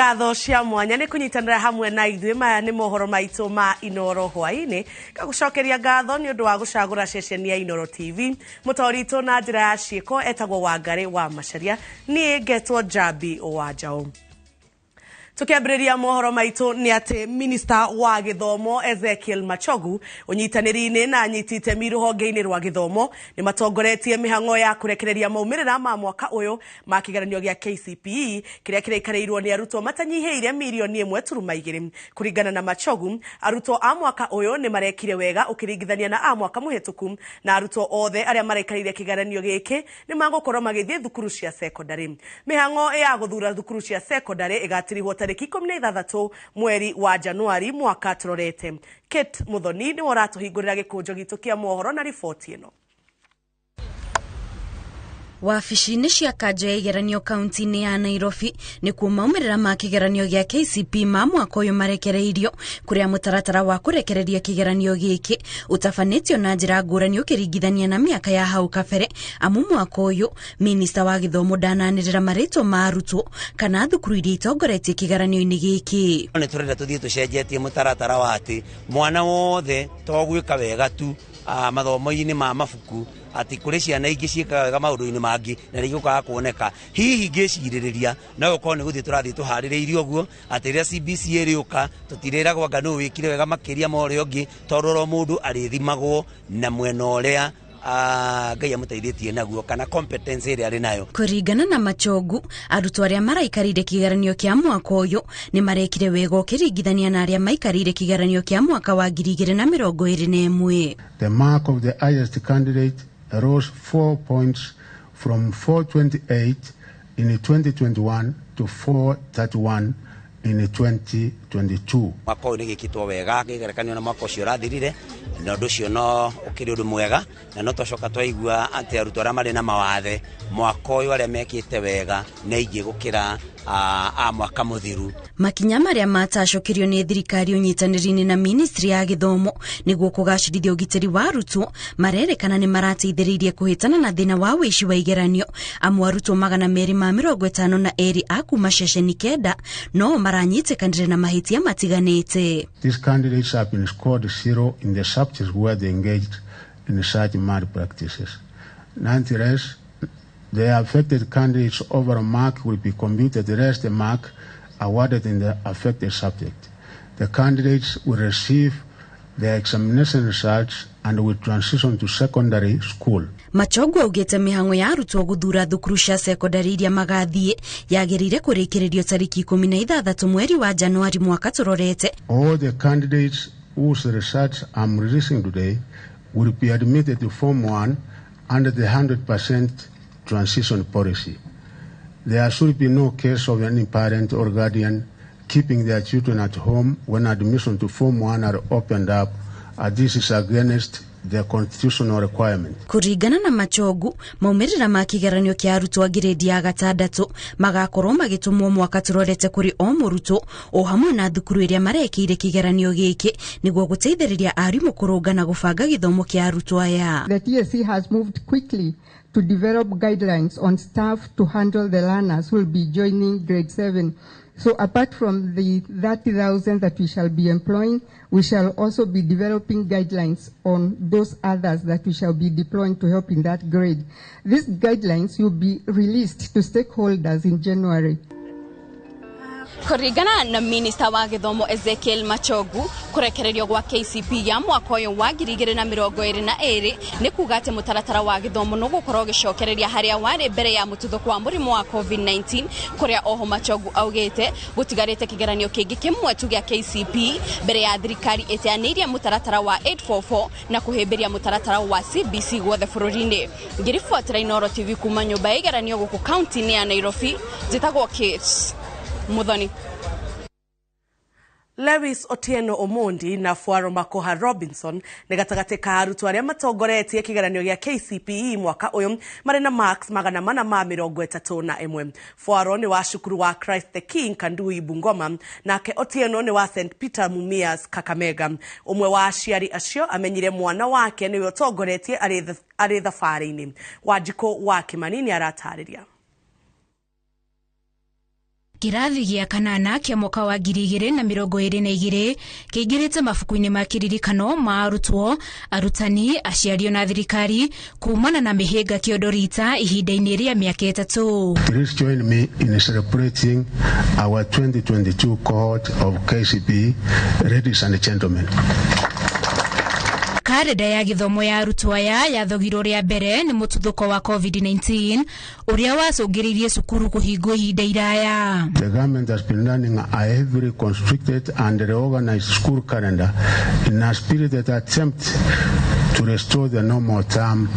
Ngatho cia mwanya nĩ kũnyitanĩra hamwe na ithuĩ. Maya nĩ mohoro maitũ ma Inoro hwaĩ-inĩ. Ngagũcokeria ngatho nĩ ũndũ wa gũcagũra ceceni ya Inoro TV. Mũtaũri witũ na njĩra ya ciĩko etagwo Wangarĩ wa Macharia, niĩ ngetwo Njambi wa Njaũ. Tukiambĩrĩria mohoro maitũ nĩ atĩ minista wa gĩthomo Ezekiel Machogu ũnyitanĩri-inĩ na anyiti itemi rũhonge-inĩ rwa gĩthomo nĩ matongoretie mĩhang'o ya kũrekereria maumĩrĩra ma mwaka ũyũ ma kĩgeranio gĩa KCPE kĩrĩa kĩraikarĩirwo nĩ arutwo matanyihĩire 1.2 mirioni. Kũringana na Machogu, arutwo a mwaka ũyũ nĩ marekire wega ũkĩringithania na a mwaka mũhĩtũku, na arutwo othe arĩa maraikarĩire kĩgeranio gĩkĩ nĩ magũkorwo magĩthiĩ thukuru cia sekondarĩ. Mĩhang'o ya gũthura thukuru cia sekondarĩ ĩgatirihwo tarĩki 16 mweri wa Januari mwaka tũrorete. Kate Muthoni nĩwe ũratũhingũrĩra gĩkũnjo gitũ kĩa mohoro na riboti ĩno. Wabici-inĩ cia kanjũ ya igeranio kaunti-inĩ ya Nairobi nĩkuo maumĩrĩra ma kĩgeranio gĩa KCP ma mwaka ũyũ marekereirio, kũrĩa mũtaratara wa kũrekereria kĩgeranio gĩkĩ ũtabanĩtio na njĩra ngũrani ũkĩringithania na mĩaka ya hau kabere, amu mwaka ũyũ minista wa gĩthomo ndananĩrĩra marĩtwa ma arutwo kana thukuru iria itongoretie kĩgeranio-inĩ gĩkĩ. Nĩ tũrenda tũthiĩ tũcenjetie mũtaratara wa atĩ mwana wothe to gwĩka wega tu mathomo-inĩ ma mabuku, atĩ kũrĩ ciana ingĩ ciĩkaga wega maũndũ-inĩ mangĩ na nĩ igũkaga kuoneka. Hihi ngĩcirĩrĩria no gũkorwo nĩ gũthiĩ tũrathiĩ tũharĩrĩirie ũguo atĩ rĩrĩa CBC ĩrĩũka, tũtirĩragwo anga nũ wĩkire wega makĩria ma ũrĩa ũngĩ, tondũ oro mũndũ arĩthimagwo na mwena ũrĩa Ngai amũteithĩtie naguo kana competence ĩrĩa arĩ nayo. Kũringana na Machogu, arutwo arĩa maraikarĩire kĩgeranio kĩa mwaka ũyũ nĩ marekire wega ũkĩringithania na arĩa maikarĩire kĩgeranio kĩa mwaka wa 2021. The mark of the highest candidate rose 4 points from 428 in 2021 to 431 in 2022. Mwaka ũyũ nĩ gĩkĩtwo wega kĩgerekanio na mwaka ũcio ũrathirire, na ũndũ ũcio no ũkĩrĩ ũndũ mwega, na no twacoka twaigua atĩ arutwo arĩa marĩ na mawathe mwaka ũyũ arĩa mekĩte wega nĩ aingĩ gũkĩra a mwaka mũthiru. Makinya marĩa matacũkĩrio nĩ thirikari ũnyitanĩri-inĩ na ministry ya gĩthomo nĩguo kũgacĩrithia ũgitĩri wa arutwo marerekana nĩ marateithĩrĩirie kũhĩtana na thĩna wa wĩici wa igeranio, amu arutwo 252 a kuma ceceni 9 no maranyitĩkanire na mahĩtia matiganĩte. These candidates have been scored zero in the subjects where they engaged in such malpractices. Nonetheless, the affected candidates' overall mark will be computed less the mark awarded in the affected subject. The candidates will receive their examination results and will transition to secondary school. Machogu augĩte mĩhang'o ya arutwo gũthura thukuru cia sekondari iria magathiĩ yagĩrĩire kũrĩkĩrĩrio tarĩki 16 mweri wa Januari mwaka tũrorete. All the candidates whose results I'm releasing today will be admitted to Form 1 under the 100% transition policy. There should be no case of any parent or guardian keeping their children at home when admission to Form 1 are opened up, as this is against the constitutional requirement. Kũringana na Machogu, maumĩrĩra ma kĩgeranio kĩa arutwo a ngirĩndi ya gatandatũ magakorwo magĩtũmwo mwaka tũrorete kũrĩ o mũrutwo o hamwe na thukuru ĩrĩa marekĩire kĩgeranio gĩkĩ nĩguo gũteithĩrĩria arimũ kũrũnga na gũbanga gĩthomo kĩa arutwo aya. The TSC has moved quickly to develop guidelines on staff to handle the learners who will be joining grade 7. So apart from the 30,000 that we shall be employing, we shall also be developing guidelines on those others that we shall be deploying to help in that grade. These guidelines will be released to stakeholders in January. Kũringana na minista wa gĩthomo Ezekiel Machogu, kũrekererio gwa KCP ya mwaka ũyũ wa 2022 nĩ kuga atĩ mũtaratara wa gĩthomo nũgũkorwo ũgĩcokereria harĩa warĩ mbere ya mũtuthũko wa mũrimũ wa COVID-19, kũrĩa oho Machogu augĩte gũtigarĩte kĩgeranio kĩngĩ kĩmwe tu gĩa KCP mbere ya thirikari ĩteanĩirie mũtaratara wa 844 na kũhĩmbĩria mũtaratara wa CBC guothe bũrũri-inĩ. Ngĩribotera Inooro TV kuma nyũmba ya igeranio gũkũ kaunti-inĩ ya Nairobi, njĩtagwo Kate Muthoni. Lewis Otieno Omondi na Fuaro Makoha Robinson nĩ gatagatĩ ka arutwo arĩa matongoretie kĩgeranio gĩa KCPE mwaka ũyũ marĩ na marks 431. Fuaro nĩ wa cukuru wa Christ the King Kandui, Bungoma, nake Otieno nĩ wa St Peter Mumias, Kakamega. Ũmwe wa aciari acio amenyire mwana wake nĩwe ũtongoretie arĩ thabarĩ-inĩ. Wanjikũ wa Kĩmani nĩ aratarĩria. Kĩrathi gĩa kanana kĩa mwaka wa 2022 kĩingĩrĩte mabuku-inĩ ma kĩririkano ma arutwo, arutani, aciari na thirikari kumana na mĩhĩnga kĩondo rita ihinda-inĩ rĩa mĩaka 3. Please join me in celebrating our 2022 cohort of KCPE, ladies and gentlemen. Karenda ya gĩthomo ya arutwo aya yathogirwo rĩa mbere nĩ mũtuthũko wa COVID-19 ũrĩa wacũngĩrĩirie cukuru kũhingwo ihinda iraya. The government has been running a heavily constricted and reorganized school calendar in a spirited attempt to restore the normal term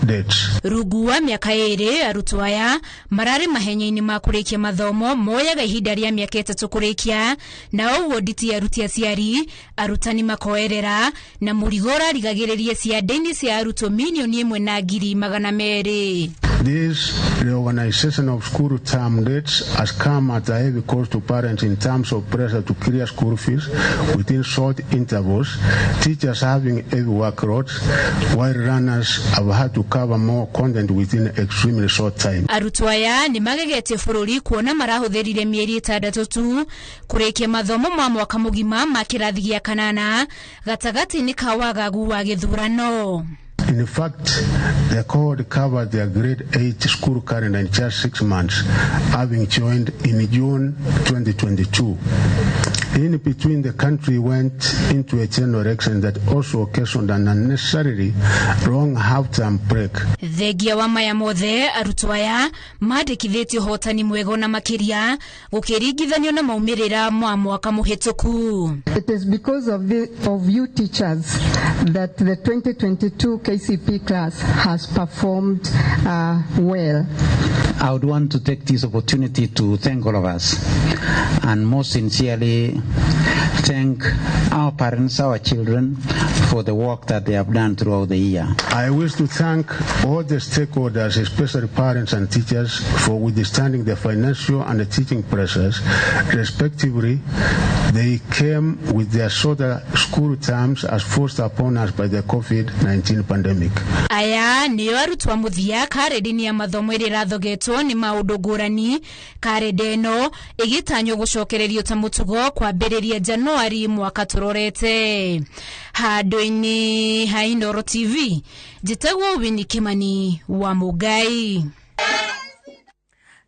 dates. Rungu wa mĩaka 2 arutwo aya mararĩ mahenya-inĩ ma kũrĩkia mathomo moyaga ihinda rĩa mĩaka 3 kũrĩkia, na ũguo nditi aruti aciari, arutani makoerera na mũrigo ũrarigagĩrĩria ciande-inĩ cia arutwo 1,200,000. This reorganization of school term dates has come at a heavy cost to parents in terms of pressure to clear school fees within short intervals, teachers having heavy workloads, while learners have had to cover more content within extremely short time. Arutwo aya nĩ magegetie bũrũri kuona marahũthĩrire mĩeri 6 tu kũrĩkia mathomo ma mwaka mũgima ma kĩrathi gĩa kanana gatagatĩ-inĩ ka wagagu wa gĩthurano. In fact, the cohort covered their grade 8 school calendar in just 6 months, having joined in June 2022. In between, the country went into a general election that also occasioned an unnecessarily long half-term break. Thengia wa maya mothe, arutwo aya mandĩkithĩtie ũhotani mwega na makĩria gũkĩringithanio na maumĩrĩra ma mwaka mũhĩtũku. It is because of you teachers that the 2022 KCPE class has performed well. I would want to take this opportunity to thank all of us, and most sincerely thank our parents, our children, for the work that they have done throughout the year. I wish to thank all the stakeholders, especially parents and teachers, for withstanding the financial and the teaching pressures. Respectively, they came with their shorter school terms as forced upon us by the COVID-19 pandemic. Aya nĩo arutwo mũthia karenda-inĩ ya mathomo ĩrĩa ĩrathogetwo nĩ maũndũ ngũrani. Karenda ĩno ĩgĩtanywo gũcokererio ta mũtugo kwambĩrĩria Januari mwaka tũrorete. Handũ-inĩ ha Inooro TV, njĩtagwo Winnie Kimani wa Mũngai.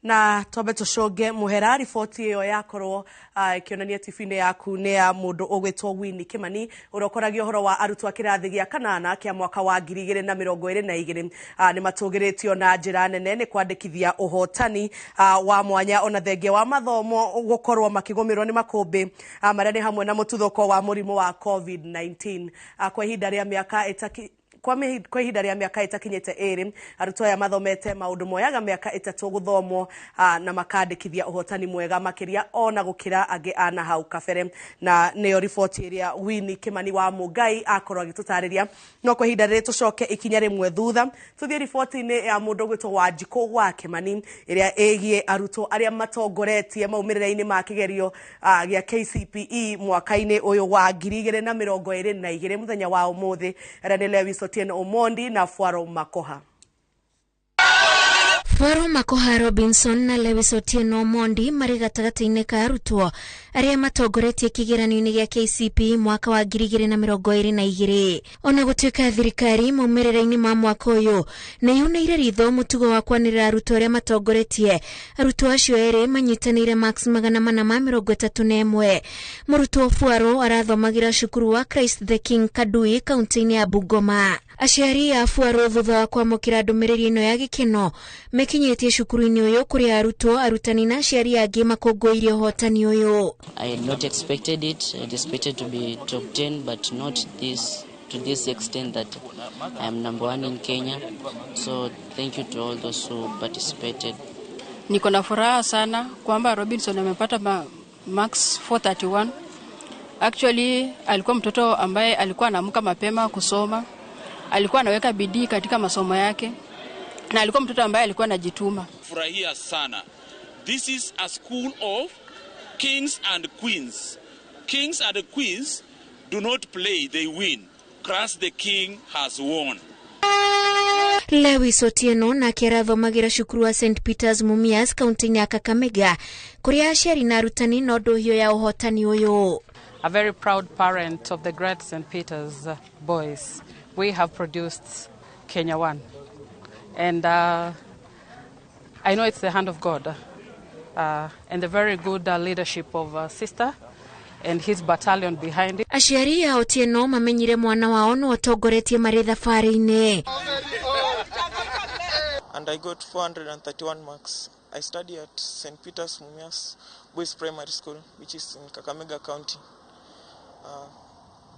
Na twambe tũcũnge mũhera riboti ĩyo yakorwo ĩkĩonania TV-inĩ yaku nĩ ya mũndũ ũgwĩtwo Winnie Kimani ũrĩa ũkoragia ũhoro wa arutwo a kĩrathi gĩa kanana kĩa mwaka wa 2022. Nĩ matũgĩrĩtio na njĩra nene nĩ kwandĩkithia ũhotani wa mwanya ona thengia wa mathomo gũkorwo makĩgũmĩrwo nĩ makũmbĩ marĩa nĩ hamwe na mũtuthũko wa mũrimũ wa COVID-19. Kwa ihinda rĩa mĩaka kwa ihinda rĩa mĩaka ĩtakinyĩte 2, arutwo aya mathomete maũndũ moyaga mĩaka 3 gũthomwo na makandĩkithia ũhotani mwega makĩria ona gũkĩra angĩ ana hau kabere. Na nĩyo riboti ĩrĩa Winnie Kimani wa Mũngai akorwo agĩtũtarĩria. No kwa ihinda rĩrĩ tũcoke ikinya rĩmwe thutha tũthiĩ riboti-inĩ ya mũndũ ũgwĩtwo Wanjikũ wa Kimani ĩrĩa ĩgiĩ arutwo arĩa matongoretie maumĩrĩra-inĩ ma kĩgerio gĩa KCPE mwaka-inĩ ũyũ wa 2022 mũthenya wa ũmũthĩ. Arĩa nĩ Lewis Otieno Omondi na Fuaro Makoha. Fuaro Makoha Robinson na Lewis Otieno Omondi marĩ gatagatĩ-inĩ ka arutwo arĩa matongoretie kĩgeranio-inĩ gĩa KCPE mwaka wa 2022. Ona gũtuĩka thirikari maumĩrĩra-inĩ ma mwaka ũyũ nĩ yunĩire ritho mũtugo wa kwanĩrĩra arutwo arĩa matongoretie, arutwo acio erĩ manyitanĩire marks 431. Mũrutwo Fuaro arathomagĩra cukuru wa Christ the King Kadui kaunti-inĩ ya Bungoma. Aciari a Fuaro thutha wa kwamũkĩra ndũmĩrĩri ĩno ya gĩkeno mekinyĩtie cukuru-inĩ ũyũ kũrĩa arutwo, arutani na aciari angĩ makũngũĩire ũhotani ũyũ. I had not expected it. I had expected to be top 10, but not this to this extent that I am number 1 in Kenya. So thank you to all those who participated. Niko na furaha sana kwamba Robinson amepata max 431. Actually alikuwa mtoto ambaye alikuwa anaamka mapema kusoma. Alikuwa anaweka bidii katika masomo yake na alikuwa mtoto ambaye alikuwa anajituma. Furahia sana. This is a school of kings and queens. Kings and queens do not play, they win. Christ the King has won. Lewis Otieno nake arathomagĩra cukuru wa St Peters Mumias kaunti-inĩ ya Kakamega, kũrĩa aciari na arutani no ndũhiũ ya ũhotani ũyũ. A very proud parent of the great St. Peter's boys. We have produced Kenya One. And I know it's the hand of God and the very good leadership of Sister and his battalion behind it. Aciari a Otieno mamenyire mwana wao no atongoretie marĩ thabarĩ-inĩ. And I got 431 marks. I study at St. Peter's Mumias Boys Primary School, which is in Kakamega County.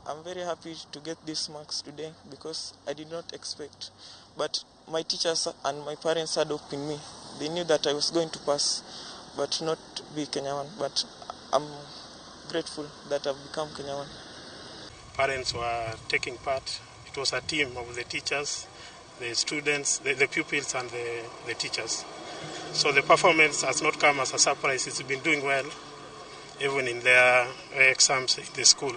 I'm very happy to get these marks today because I did not expect. But my teachers and my parents had hope in me. They knew that I was going to pass, but not be Kenya One. But I'm grateful that I've become Kenya One. Parents were taking part. It was a team of the teachers, the students, the pupils and the teachers. So the performance has not come as a surprise. It's been doing well, even in their exams in the school.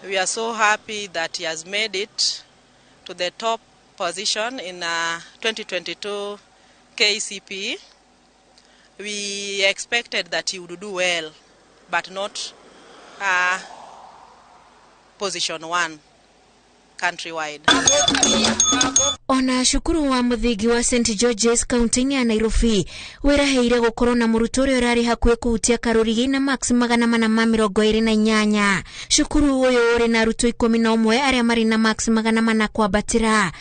We are so happy that he has made it to the top position in 2022 KCPE. We expected that he would do well, but not position one countrywide. Ona cukuru wa mũthingi wa St George's kaunti-inĩ ya Nairobi wĩraheire gũkorwo na mũrutwo ũrĩa ũrarĩ hakuhĩ kũhutia karũrigi na max 428. Cukuru ũyũ ũrĩ na arutwo 11 arĩa marĩ na max 400 kwambatĩra.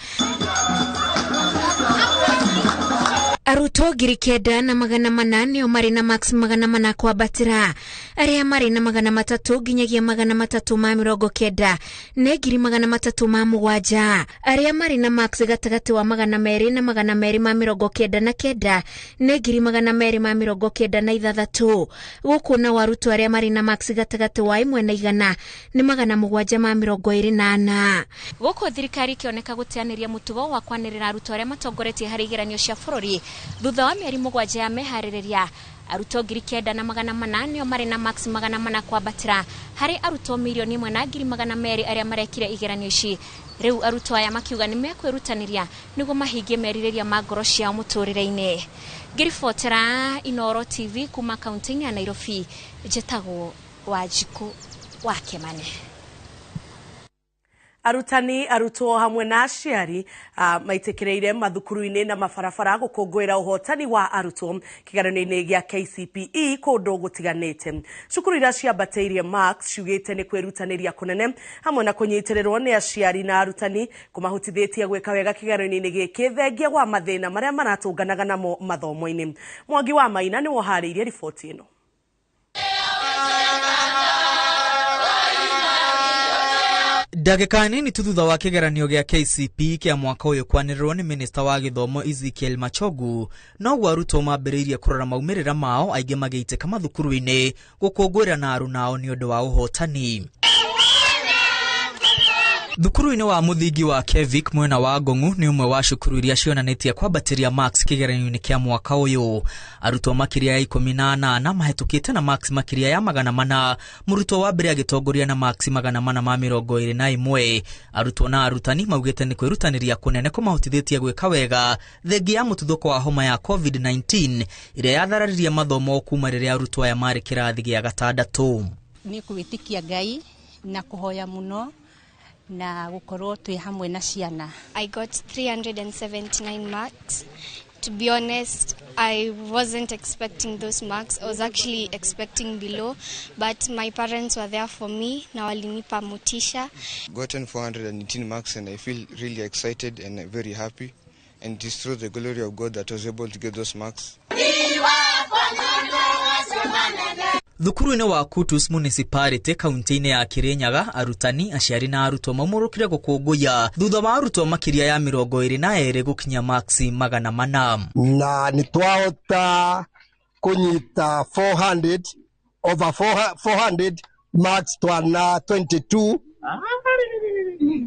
Arutwo 9,400 nĩo marĩ na max 400 kwambatĩra, arĩa marĩ na 300 nginyagia 390 nĩ 307, arĩa marĩ na max gatagatĩ wa 200 na 299 nĩ 296. Gũkũ nao arutwo arĩa marĩ na max gatagatĩ wa 1 na 100 nĩ 724. Gũkũ thirikari ĩkĩoneka gũteanĩria mũtugo wa kwanĩrĩra arutwo arĩa matongoretie harĩ igeranio cia bũrũri thutha wa mĩeri 7 ya meharĩrĩria. Arutwo 9,400 nĩo marĩ na max 400 kwambatĩra harĩ arutwo 1,200,000 arĩa marekire igeranio ici. Rĩu arutwo aya makiuga nĩ mekwĩrutanĩria nĩguo mahingie merirĩria ma ngoro ciao mũtũrĩre-inĩ. Ngĩribotera Inooro TV kuma kaunti-inĩ ya Nairobi, njĩtagwo Wanjikũ wa Kĩmani. Arutani, arutwo hamwe na aciari maitĩkĩrĩire mathukuru-inĩ na mabarabara gũkũngũĩra ũhotani wa arutwo kĩgeranio-inĩ gĩa KCPE kũndũ gũtiganĩte. Cukuru iria ciambatĩirie marks ciugĩte nĩ kwĩrutanĩria kũnene hamwe na kũnyitĩrĩrwo nĩ aciari na arutani kũmahotithĩtie gwĩka wega kĩgeranio-inĩ gĩkĩ thengia wa mathĩna marĩa maratũnganaga namo mathomo-inĩ. Mwangi wa Maina nĩwe ũharĩirie riboti ĩno. Ndagĩka nini tu thutha wa kĩgeranio gĩa KCPE kĩa mwaka ũyũ kwanĩrĩrwo nĩ minista wa gĩthomo Ezekiel Machogu, noguo arutwo mambĩrĩirie kũrora maumĩrĩra mao, aingĩ magĩitĩka mathukuru-inĩ gũkũngũĩra na arunao nĩ ũndũ wa ũhotani. Thukuru-inĩ wa mũthingi wa Kevik mwena wa Ngong'u nĩ ũmwe wa cukuru iria cionanĩtie kwambatĩria marks kĩgeranio-inĩ kĩa mwaka ũyũ. Arutwo makĩria ya 18 mahĩtũkĩte na marks makĩria ya 400, mũrutwo wa mbere agĩtongoria na marks 421. Arutwo na arutani maugĩte nĩ kwĩrutanĩria kũnene kũmahotithĩtie gwĩka wega thengia ya mũtuthũko wa homa ya COVID-19 ĩrĩa yathararirie mathomo kuma rĩrĩa arutwo aya marĩ kĩrathi gĩa gatandatũ. Nĩ kwĩtĩkia Ngai na kũhoya mũno na gukorwo twi hamwe na ciana. I got 379 marks. To be honest, I wasn't expecting those marks. I was actually expecting below, but my parents were there for me na walinipa motisha. Gotten 418 marks and I feel really excited and very happy, and it is through the glory of God that I was able to get those marks. Thukuru-inĩ wa Kutus Municipality kaunti-inĩ ya Kirinyaga, arutani, aciari na arutwo maumũrũkire gũkũngũiya thutha wa arutwo makĩria ya 22 gũkinya max 400. Na nĩ twahota kũnyita 400 over 400 marks twana 22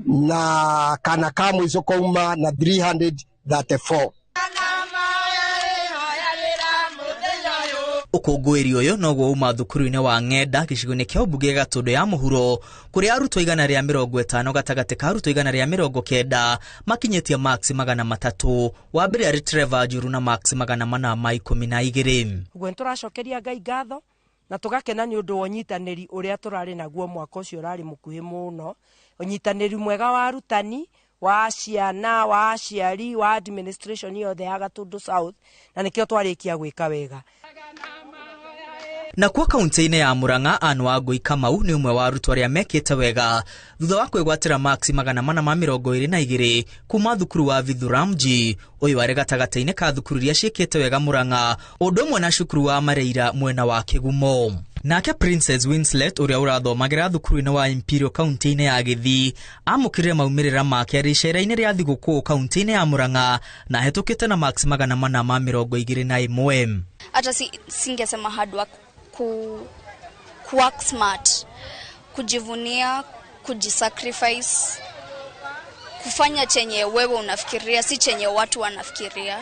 na kana ka mũico kauma na 334. Ũkũngũĩri ũyũ noguo uma thukuru-inĩ wa Ng'enda gĩcigo-inĩ kĩa ũmbunge Gatũndũ ya mũhuro kũrĩa arutwo 150 gatagatĩ ka arutwo 190 makinyĩtie marks 300. Wa mbere arĩ Trevor Njuru na marks 412. Ũguo nĩtũracokeria Ngai ngatho na tũgakena nĩ ũndũ wa ũnyitanĩri ũrĩa tũrarĩ naguo mwaka ũcio ũrarĩ mũkuhĩ mũno, ũnyitanĩri mwega wa arutani, wa ciana, wa aciari, wa administration yothe ya Gatũndũ South, na nĩkĩo twarĩkia gwĩka wega. Na kwa kaunti-inĩ ya Murang'a, Anne Wangui Kamau nĩ ũmwe wa arutwo arĩa mekĩte wega thutha wa kwĩgwatĩra marks 422 kuma thukuru wa Vithuramji. Ũyũ arĩ gatagatĩ-inĩ ka thukuru iria ciĩkĩte wega Murang'a, ũndũ ũmwe na cukuru wa Mareira mwena wa Kĩgumo. Nake Princess Winslet ũrĩa ũrathomagĩra thukuru-inĩ wa Imperial kaunti-inĩ ya Gĩthii amũkĩrire maumĩrĩra make arĩ icera-inĩ rĩa thigũkũ kaunti-inĩ ya Murang'a na ahĩtũkĩte na marks 421. Hata singesema hard work, ku work smart, kujivunia, kujisacrifice, kufanya chenye wewe unafikiria, si chenye watu wanafikiria.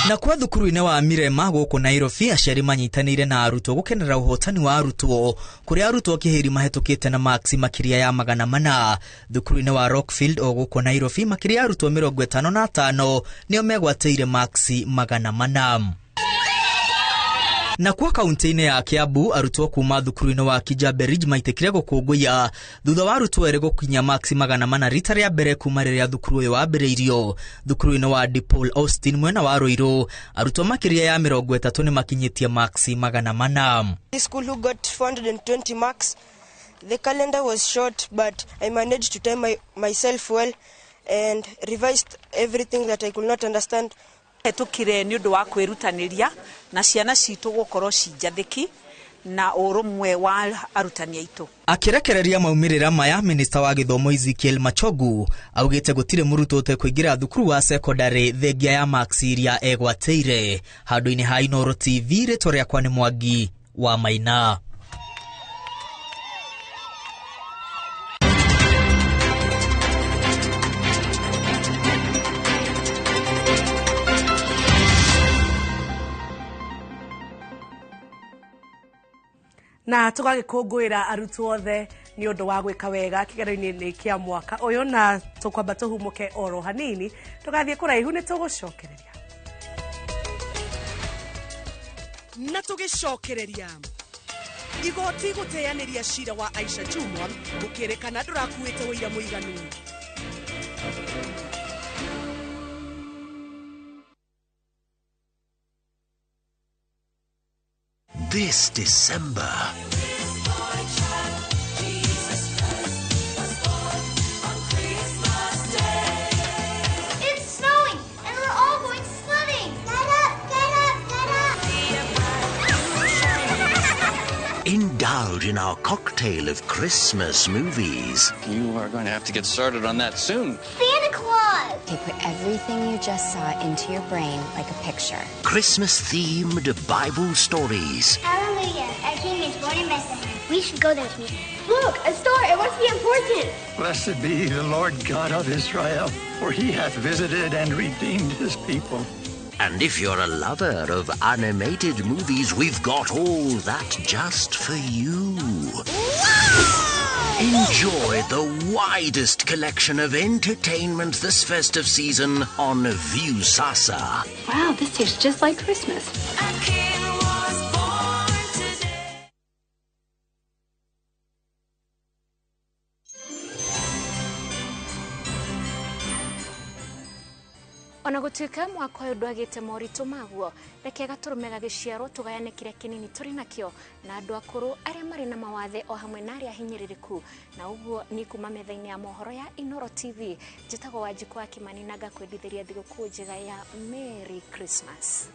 Na kwa thukuru-inĩ wa Mirema gũkũ Nairobi, aciari manyitanĩire na arutwo gũkenera ũhotani wa arutwo kũrĩa arutwo kĩhĩri mahĩtũkĩte na marks makĩria ya 400. Thukuru-inĩ wa Rockfield o gũkũ Nairobi, makĩria ya arutwo 55 nĩo megwatĩire marks 400. Na kwa kaunti-inĩ ya Kiambu, arutwo kuma thukuru-inĩ wa Kijabe Ridge maitĩkire gũkũngũiya thutha wa arutwo erĩ gũkinyia marks 400 rita rĩa mbere kuma rĩrĩa thukuru ũyũ wambĩrĩirio. Thukuru-inĩ wa DePaul Austin mwena wa Ruiru, arutwo makĩria ya 30 nĩ makinyĩtie marks 400. This school who got 420 marks. The calendar was short, but I managed to time myself well and revised everything that I could not understand. Hetũkire nĩ ũndũ wa kwĩrutanĩria na ciana citũ gũkorwo cinjathĩki na ũrũmwe wa arutani aitũ. Akĩrekereria maumĩrĩra maya, minista wa gĩthomo Ezekiel Machogu augĩte gũtirĩ mũrutwo ũtekũingĩra thukuru wa secondary thengia ya marks iria egwatĩire. Handũ-inĩ ha Inooro TV, rĩtwa rĩakwa nĩ Mwangi wa Maina. Na tũgagĩkũngũĩra arutwo othe nĩ ũndũ wa gwĩka wega kĩgeranio-inĩ kĩa mwaka ũyũ, na tũkwamba tũhumũke oro hanini tũgathiĩ kũraihu nĩ tũgũcokereria. Na tũgĩcokereria igoti gũteanĩria cira wa Aisha Jumwa gũkĩrĩkana ndũrakuĩte ũira mũiganu. This December, it's snowing and we're all going sledding. Get up, get up, get up. Indulge in our cocktail of Christmas movies. You are going to have to get started on that soon. Santa Claus! Okay, put everything you just saw into your brain like a picture. Christmas-themed Bible stories. Hallelujah, our king is born in Bethlehem. We should go there to meet him. Look, a star, it must be important. Blessed be the Lord God of Israel, for he hath visited and redeemed his people. And if you're a lover of animated movies, we've got all that just for you. Enjoy the widest collection of entertainment this festive season on Viusasa. Wow, this tastes just like Christmas. Ona gũtuĩka mwaka ũyũ ndwagĩte moritũ maguo, reke gatũrũme gagĩciarwo tũgayane kĩrĩa kĩnini tũrĩ nakĩo na andũ akũrũ arĩa marĩ na mawathe o hamwe na arĩa ahinyĩrĩrĩku. Na ũguo nĩ kuma metha-inĩ ya mohoro ya Inooro TV. Njĩtagwo Wanjikũ wa Kĩmani na ngakwendithĩria thigũkũ njega ya Merry Christmas.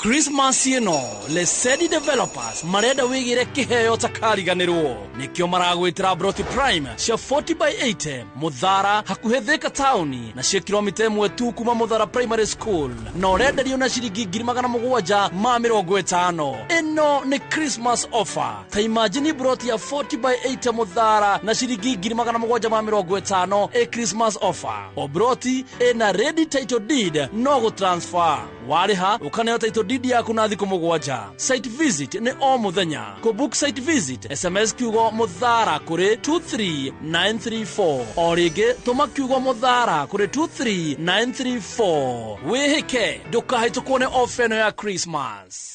Christmas ĩno Lesedi Developers marenda wĩgĩre kĩheo takariganĩrwo, nĩkĩo maragwĩtĩra Broti Prime cia 40 by 80 Mũthara, hakuhĩ Thika taũni, na cia kilomita 1 tu kuma Mũthara Primary School, na ũrenderio na ciringi 750,000. Ĩno nĩ Christmas offer. Ta imagine broti ya 40 by 80 Mũthara na ciringi 750,000, ĩ Christmas offer. O broti ĩna ready title deed, no gũtransfer warĩha ũkaneo title deed yaku na thikũ 7. Site visit nĩ o mũthenya. Kũbook site visit, SMS kiugo Mũthara kũrĩ 23934. O rĩngĩ, tũma kiugo Mũthara kũrĩ 23934, wĩhĩke ndũkahĩtũkwo nĩ ofa ĩno ya Christmas.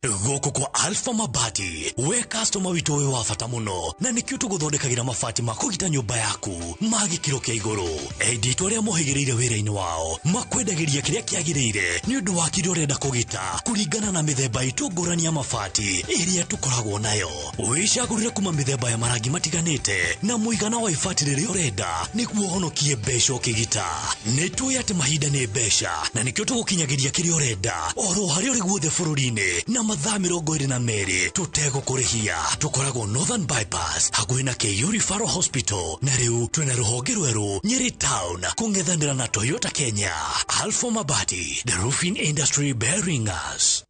Gũkũ kwa Alpha Mabati, we customer witũ wĩ wa bata mũno, na nĩkĩo tũgũthondekagĩra mabati ma kũgita nyũmba yaku ma gĩkĩro kĩa igũrũ. Endia itũ arĩa mohĩgĩrĩire wĩra-inĩ wao makwendagĩria kĩrĩa kĩagĩrĩire nĩ ũndũ wa kĩrĩa ũrenda kũgita, kũringana na mĩthemba itũ ngũrani ya mabati ĩrĩa tũkoragwo nayo. Wĩcagũrĩre kuma mĩthemba ya marangi matiganĩte na mũigana wa ibati rĩrĩa ũrenda nĩguo ũhonokie mbeca ũkĩgita. Nĩ tũĩ atĩ mahinda nĩ mbeca, na nĩkĩo tũgũkinyagĩria kĩrĩa ũrenda oro harĩa ũrĩ guothe bũrũri-inĩ na mathaa 22 tũtegũkũrĩhia. Tũkoragwo Northern Bypass hakuhĩ na KU Referral Hospital, na rĩu twĩna rũhonge rwerũ Nyeri Town kũng'ethanĩra na Toyota Kenya. Alpha Mabati, the roofing industry bearing us.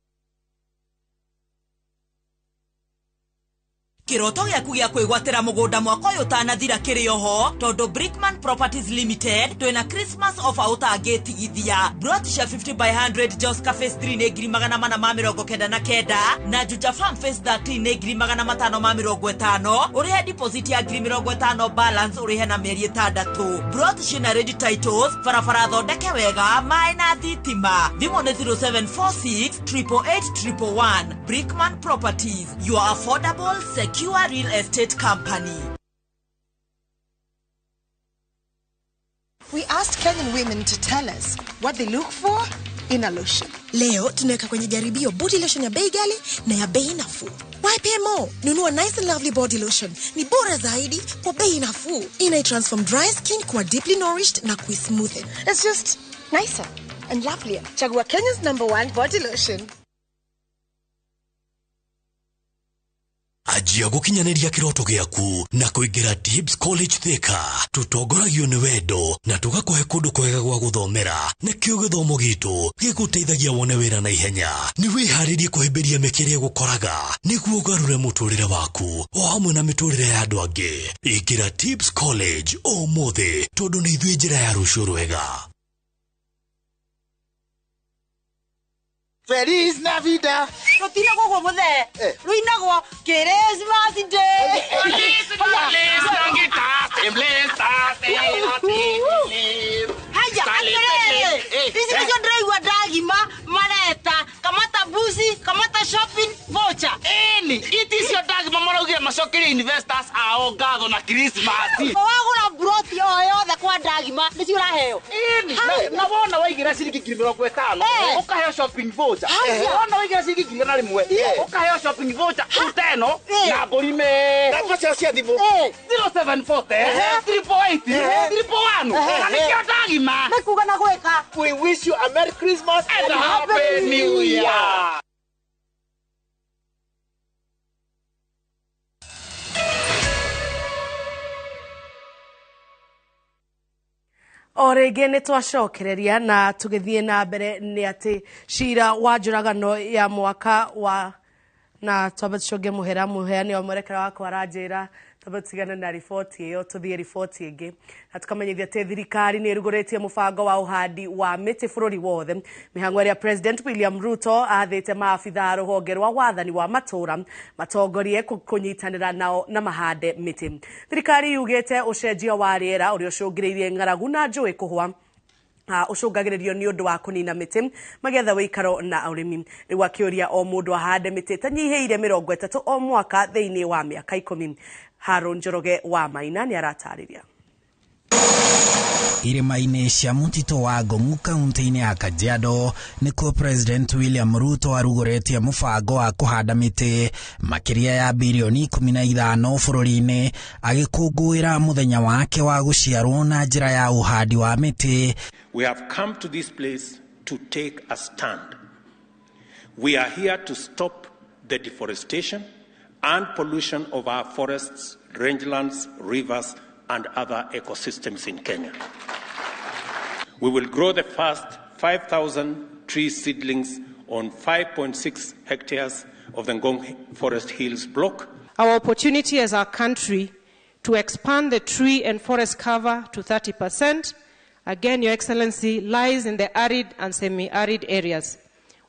Kĩroto gĩaku gĩa kwĩgwatĩra mũgũnda mwaka ũyũ ũtanathira kĩrĩ oho, tondũ Brickman Properties Limited twĩna Christmas offer ũtangĩtigithia. Brot cia 50 by 100 Joska Phase 3 nĩ 499,000, na Juja Farm Phase 13 nĩ 550,000. Ũrĩhe deposit ya 50,000, balance ũrĩhe na mĩeri 6. Brot ciĩna ready titles, barabara thondeke wega, maĩ na thitima. Thimũ nĩ 0746 888 111. Brickman Properties, your affordable, secure real estate company. We asked Kenyan women to tell us what they look for in a lotion. Leo tunaweka kwenye jaribio body lotion ya bei ghali na ya bei nafuu. YPMO, nunua Nice and Lovely body lotion. Ni bora zaidi kwa bei nafuu. Ina transform dry skin kuwa deeply nourished na kuismoothen. It's just nicer and lovelier. Chagua Kenya's #1 body lotion. Anjia gũkinyanĩria kĩroto gĩaku na kũingĩra Tibbs College Thika. Tũtongoragio nĩ wendo na tũgakũhe kũndũ kwega gwa gũthomera, nakĩo gĩthomo gitũ gĩgũteithagia wone wĩra na ihenya. Nĩ wĩharĩrie kũhĩmbĩria mĩeke ĩrĩa ĩgũkoraga nĩguo ũgarũre mũtũrĩre waku o hamwe na mĩtũrĩre ya andũ angĩ. Ingĩra Tibbs College ũmũthĩ, tondũ nĩ ithuĩ njĩra ya rũciũ rwega. Feliz Navidad. Rutinagwo guo muthe. Ruinagwo Christmas Day. Haya, atĩrĩrĩ, ici nĩcio ndĩraigua ndagima mareta kamata mbuzi, kamata shopping voucher. Ĩni, iti icio ndagima maraugire macokerie investors ao ngatho na Christmas. Wagũra broti o yothe kwa ndagima nĩcio ũraheo. Ĩni, na wona waigĩra ciringi 50,000 ũkaheo shopping voucher. Wona waigĩra ciringi 101,000 ũkaheo shopping voucher uteno na mbũri me. Namba cio cia thimũ 0740 388 311. Na nĩkĩo ndagima. Nĩ kuga na gwĩka. We wish you a Merry Christmas and a Happy New Year. O rĩngĩ nĩ twacokereria na tũgĩthiĩ na mbere nĩ atĩ cira wa njũragano ya mwaka wa na twambe tũcũnge mũhera mũheani wa mwerekera wakwa aranjĩra twambe tũtigane na riboti ĩyo tũthiĩ riboti ĩngĩ, na tũkamenyithia atĩ thirikari nĩ ĩrugũrĩtie mũbango wa ũhandi wa mĩtĩ bũrũri wothe. Mĩhang'o ĩrĩa President William Ruto athĩte maabitha a rũhonge rwa wathani wa matũũra matongorie kũnyitanĩra nao na mahande mĩtĩ. Thirikari yugĩte ũcenjia wa rĩera ũrĩa ũcũngĩrĩirie ng'aragu na njũĩ kũhwa ũcũngagĩrĩrio nĩ ũndũ wa kũnina mĩtĩ magetha wĩikaro na ũrĩmi. Rĩu akĩũria o mũndũ ahande mĩtĩ ĩtanyihĩire 30 o mwaka thĩinĩ wa mĩaka 10. Haron Njoroge wa Maina nĩ aratarĩria. Irĩma-inĩ cia mũtitũ wa Ngong'u kaunti-inĩ ya Kajiado nĩkuo President William Ruto arugũrĩtie mũbango wa kũhanda mĩtĩ makĩria ya birioni 15 bũrũri-inĩ agĩkũngũĩra mũthenya wake wa gũciarwo na njĩra ya ũhandi wa mĩtĩ. We have come to this place to take a stand. We are here to stop the deforestation and pollution of our forests, rangelands, rivers, and other ecosystems in Kenya. We will grow the first 5,000 tree seedlings on 5.6 hectares of the Ngong Forest Hills block. Our opportunity as our country to expand the tree and forest cover to 30%, again, Your Excellency, lies in the arid and semi-arid areas.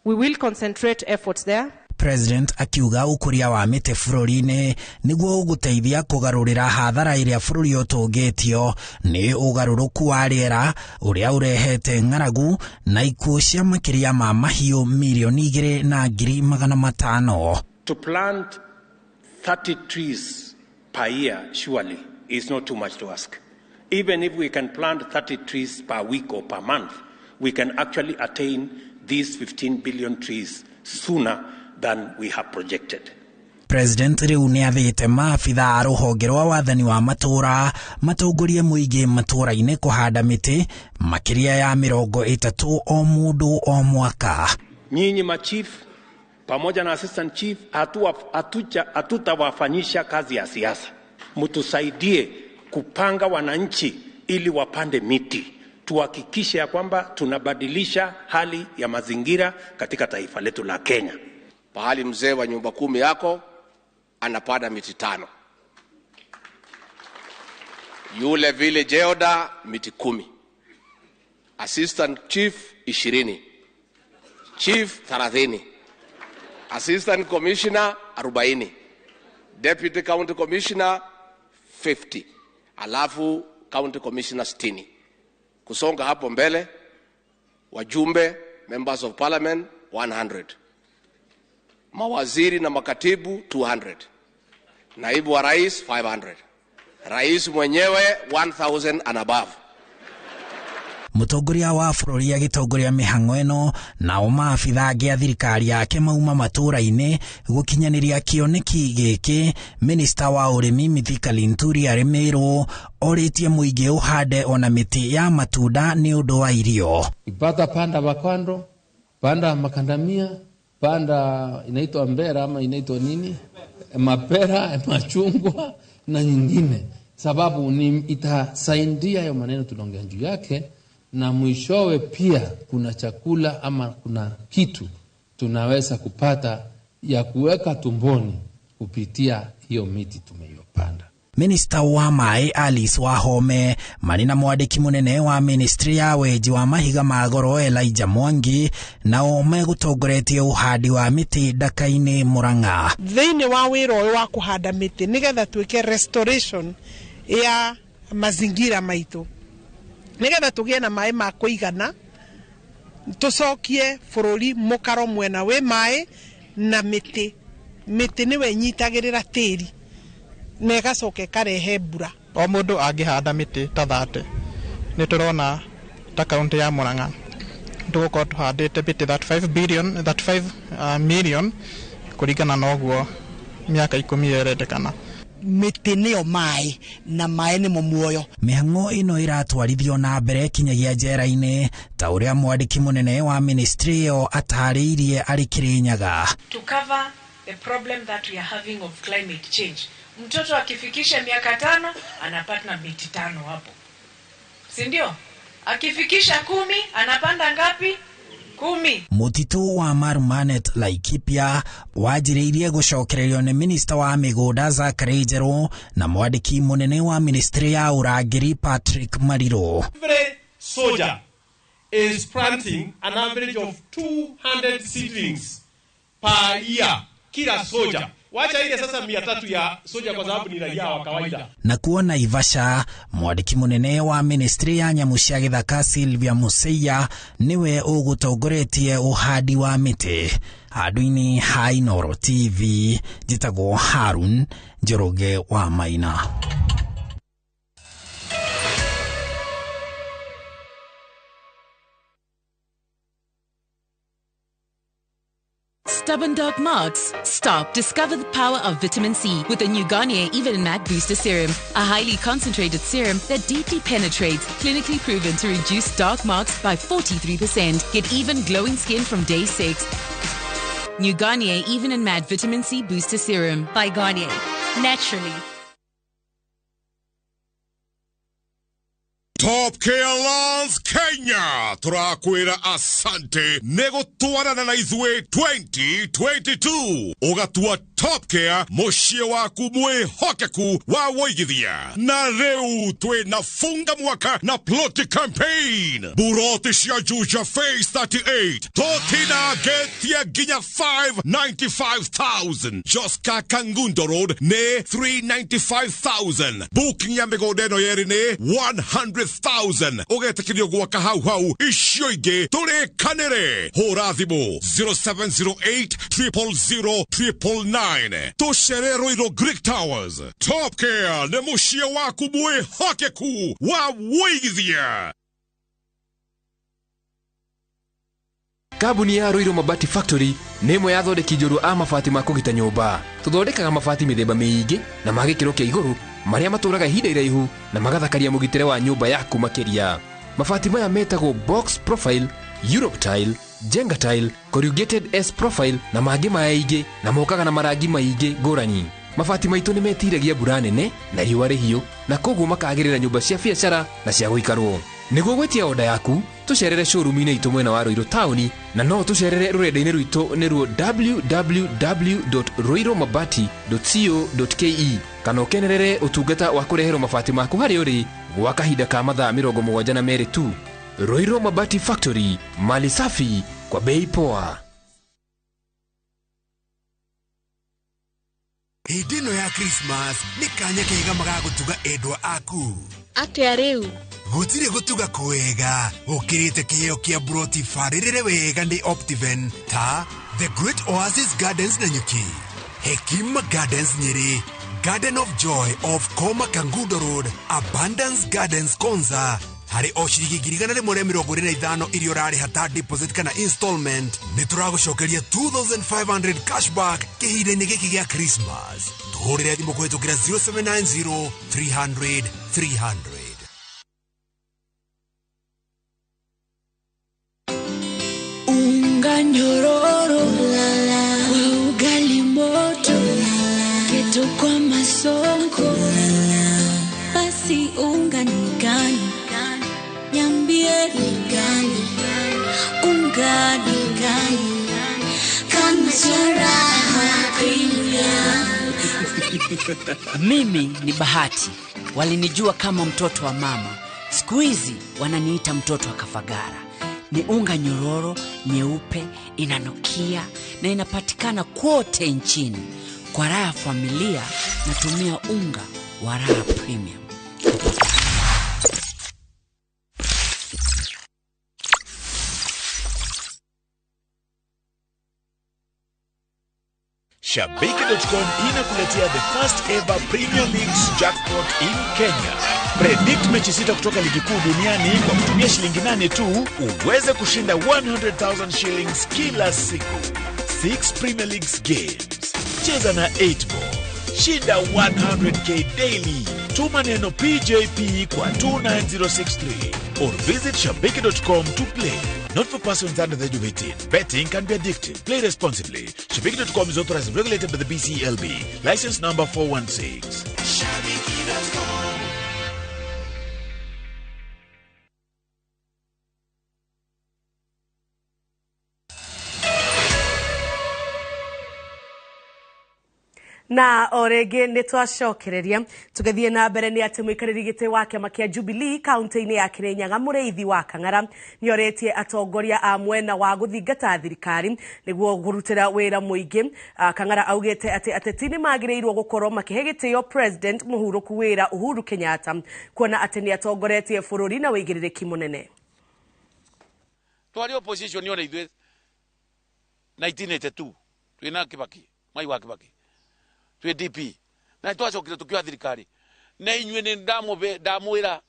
We will concentrate efforts there. President akiuga ũkũria wa mĩtĩ bũrũri-inĩ nĩguo ũgũteithia kũgarũrĩra hathara ĩrĩa bũrũri ũtũngĩtio nĩ ũgarũrũku wa rĩera ũrĩa ũrehete ng'aragu na ikuũ cia makĩria ma mahiũ mirioni 2,500. To plant 30 trees per year surely is not too much to ask. Even if we can plant 30 trees per week or per month, we can actually attain these 15 billion trees sooner than we have projected. President rĩu nĩathĩte maabitha a rũhonge rwa wathani wa matũra matongorie mũingĩ matũra-inĩ kũhanda mĩtĩ makĩria ya 30 o mũndũ o mwaka. Nyinyi machief pamoja na assistant chief hatutawafanyisha kazi ya siasa. Mtusaidie kupanga wananchi ili wapande miti. Tuhakikishe ya kwamba tunabadilisha hali ya mazingira katika taifa letu la Kenya. Pahali mzee wa nyumba 10 yako anapanda miti 5. Yule village elder miti 10. Assistant chief 20. Chief 30. Assistant commissioner 40. Deputy county commissioner 50. Alafu county commissioner 60. Kusonga hapo mbele wajumbe members of parliament 100. Mawaziri na makatibu 200. Naibu wa rais 500. Rais mwenyewe 1000 and above. Mũtongoria wa bũrũri agĩtongoria mĩhang'o ĩno nao maabitha angĩ a thirikari yake mauma matũra-inĩ gũkinyanĩria kĩoneki gĩkĩ. Minista wa ũrĩmi Mithika Linturi arĩ Meru orĩtie mũingĩ ũhande ona mĩtĩ ya matunda nĩ ũndũ wa irio. Ipata panda avocado, panda makandamia, panda inaitwa mbera ama inaitwa nini, mapera, machungwa na nyingine, sababu ni itasaidia hayo maneno tunaongea juu yake, na mwishowe pia kuna chakula ama kuna kitu tunaweza kupata ya kuweka tumboni kupitia hiyo miti tumeyopanda. Minista wa maĩ Alice Wahome marĩ na mwandĩki mũnene wa ministry ya wenji wa mahiga ma goro Elijah Mwangi nao megũtongoretie ũhandi wa mĩtĩ Ndaka-inĩ Murang'a. Thĩinĩ wa wĩra ũyũ wa kũhanda mĩtĩ nĩgetha twĩke restoration ya mazingira maitũ, nĩgetha tũgĩe na maĩ ma kũigana, tũcokie bũrũri mũkaro mwena wĩ maĩ na mĩtĩ. Mĩtĩ nĩwe ĩnyitagĩrĩra tĩri na ĩgacoka ĩkarehe mbura. O mũndũ angĩhanda mĩtĩ ta 30, nĩ tũrona ta kaunti ya Murang'a tũgũkorwo tũhandĩte mĩtĩ 35 million kũringana na ũguo mĩaka 10 ĩrendekana. Mĩtĩ nĩyo maĩ na maĩ nĩmo muoyo. Mĩhang'o ĩno ĩratwarithio na mbere kinyagia njera-inĩ ta ũrĩa mwandĩki mũnene wa ministry ĩyo atarĩirie arĩ Kĩrĩnyaga. To cover the problem that we are having of climate change. Mtoto akifikisha miaka 5 anapata miti 5 hapo, si ndio? Akifikisha 10 anapanda ngapi? 10. Mũtitũ wa Marumanet Laikipia wanjĩrĩirie gũcokererio nĩ minista wa mĩgũnda Zachary Njerũ na mwandĩki mũnene wa ministry ya ũrangĩri Patrick Mariro. Every soldier is planting an average of 200 seedlings per year. Kila soja. Wacha ile sasa 300 ya soja kwa sababu ni raia wa kawaida. Na kuona Naivasha, mwandĩki mũnene wa ministry ya nyamũ cia gĩthaka Sylvia Museya niwe ũgũtongoretie ũhandi wa mĩtĩ. Handũ-inĩ ha Inooro TV, njĩtagwo Harun Njoroge wa Maina. Stubborn dark marks? Stop. Discover the power of vitamin C with the new Garnier Even and Matte Booster Serum, a highly concentrated serum that deeply penetrates, clinically proven to reduce dark marks by 43%. Get even glowing skin from day 6. New Garnier Even and Matte Vitamin C Booster Serum. By Garnier. Naturally. Top Care Love Kenya turakwira asante nĩ gũtwarana na ithuĩ 2022 ũgatua Top Care mũciĩ waku mwĩhokeku wa wũigithia. Na rĩu twĩna funga mwaka na ploti campaign, buroti cia Juja Phase 38 tũtinagetie nginya 595,000. Joska Kangundo Road nĩ 395,000. Booking ya mĩgũnda ĩno yerĩ nĩ 100,000. Ũgetĩkĩrio gwaka hau hau icio ingĩ tũrĩkanĩre. Hũra thimũ 0708 000 999. Tũcere Ruiru Greek Towers. Top Care nĩ mũciĩ waku mwĩhokeku wa wũigithia. Kambuni ya Ruiru Mabati Factory nĩ ĩmwe ya athondeki njorua a mabati ma kũgita nyũmba. Tũthondekaga mabati mĩthemba mĩingĩ na ma gĩkĩro kĩa igũrũ marĩa matũraga ihinda iraihu na magathakaria mũgitĩre wa nyũmba yaku makĩria. Mabati maya metagwo box profile, Europe tile, Jenga tile, corrugated S profile na mangĩ maingĩ, na mokaga na marangi maingĩ ngũrani. Mabati maitũ nĩ metiragia mbura nene na riũa rĩhiũ, na koguo makagĩrĩra nyũmba cia biacara na cia gũikarwo. Nĩguo gwĩtia oda yaku, tũcerere showroom-inĩ itũ mwena wa Ruiru taũni, na no tũcerere rũrenda-inĩ rwitũ nĩruo www.ruirumabati.co.ke, kana ũkenerere ũtungata wa kũreherwo mabati maku harĩa ũrĩ gwa kahinda ka mathaa 72 tu. Ruiru Mabati Factory, mali safi kwa bei poa. Hĩndĩ ĩno ya Christmas nĩ kanya kega magagũtuga endwa aku. Atĩa rĩu? Gũtirĩ gũtuga kwega gũkĩrĩte kĩheo kĩa broti barĩrĩre wega nĩ Optiven ta The Great Oasis Gardens Nanyuki, Hekima Gardens Nyeri, Garden of Joy of Koma Kangundo Road, Abundance Gardens Konza. Harĩ o ciringi 125 iria ũrarĩha ta deposit kana installment, nĩ tũragũcokeria 2500 cashback kĩhinda-inĩ gĩkĩ gĩa Christmas. Tũhũrĩre thimũ kũhĩtũkĩra 0790 300 300. Unga nyororo kwa ugali moto, keto kwa masonko, basi unga ni gani? Niambie ni gani? Unga ni gani? Kama Raha Premium. Mimi ni Bahati. Walinijua kama mtoto wa mama. Siku hizi wananiita mtoto wa Kafagara. Ni unga nyororo, nyeupe, inanukia na inapatikana kote nchini. Kwa raha ya familia natumia unga wa Raha Premium. Shabiki.com inakuletea the first ever Premier Leagues jackpot in Kenya. Predict mechi 6 kutoka ligi kuu duniani kwa kutumia shilingi 8 tu uweze kushinda 100,000 shillings kila siku. 6 Premier Leagues games. Cheza na 8 ball. Shinda 100k daily. Tuma neno PJP kwa 29063 or visit shabiki.com to play. Not for persons under the age of 18. Betting can be addictive. Play responsibly. Shabiki.com is authorized and regulated by the BCLB. License number 416. Shabiki.com. Na o rĩngĩ nĩ twacokereria tũgĩthiĩ na mbere nĩ atĩ mũikarĩri gĩtĩ wa kĩama kĩa Jubilee kaunti-inĩ ya Kirinyaga Mũrĩithi wa Kang'ara nĩorĩtie atongoria a mwena wa gũthingata thirikari nĩguo kũrutĩra wĩra mũingĩ. Kang'ara augĩte atĩ ateti nĩ magĩrĩirwo gũkorwo makĩhe gĩtĩo President mũhurũku wĩra Uhuru Kenyatta kuona atĩ nĩ atongoretie bũrũri na wĩigĩrĩrĩki mũnene. Twarĩ opposition ona ithuĩ 1982 twĩna Kibaki, Mwai wa Kibaki, twĩ DP, na twacokire tukioya thirikari na inyuĩ nĩ ndamwĩra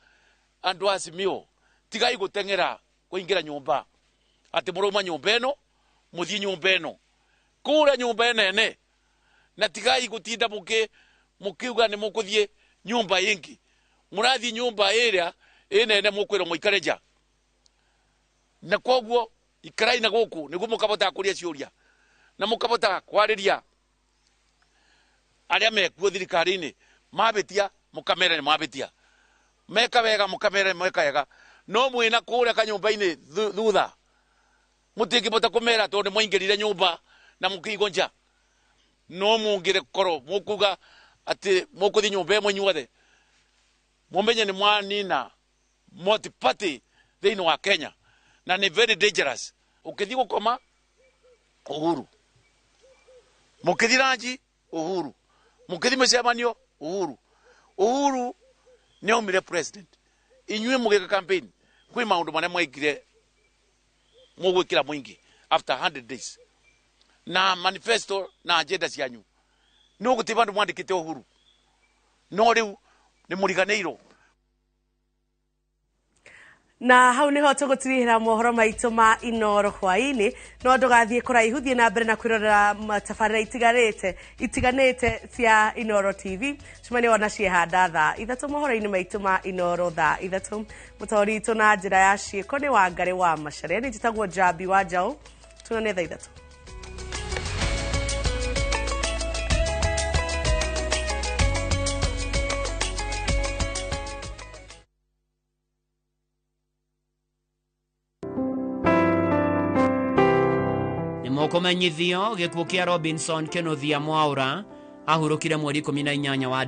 andũ a Azimio tigai gũteng'era kũingĩra nyũmba atĩ mũrauma nyũmba ĩno mũthiĩ nyũmba ĩno. Kura nyumba nene na tigai gutinda mukiuga ni mukuthie nyumba ingi. Murathi nyumba iria inene mukwirwo muikare nja. Na koguo ikarai na guku niguo mukabota kuria ciuria na mukabota kwariria aria mekuo thirikari-ini mabitia mukamera ni mabitia meka wega mukamera meka wega no mwina kuria kanyumba-ini thutha mutingibota kumera tondu mwaingirire nyumba na mukiigwo nja no mungire korwo mukuga ati mukuthi nyumba imwe inyuothe mumenye ni mwanina multi-party thiini wa Kenya na ni very dangerous. Ukithi gukoma Uhuru, mukithi ranji Uhuru, mukithi micemanio Uhuru. Uhuru ni aumire president. Inyuĩ mũgĩka campaign kwĩ maũndũ marĩa mwekire mũgwĩkĩra mũingĩ after 100 days na manifesto na agenda cianyu no gũtirĩ bandũ mwandĩkĩte Uhuru no rĩu nĩ mũriganĩirwo. Na hau niho tugutirihira mohoro maitu ma Inoro hwaini no ndugathie kuraihu thie na mbere na kwirorera matabarĩra itiganĩte cia Inoro TV cumani wona ciehanda thaa 3 mohoro-inĩ maitu ma Inoro thaa 3 mũtori witũ na njĩra ya ciĩko nĩ Wangarĩ wa Macharia. Nĩ njĩtagwo Njambi wa Njaũ, tuonane thaa 3. Mokomenyithio gĩkuũ kĩa Robinson Kenothia Mwaura ahurũkire mweri 18 wa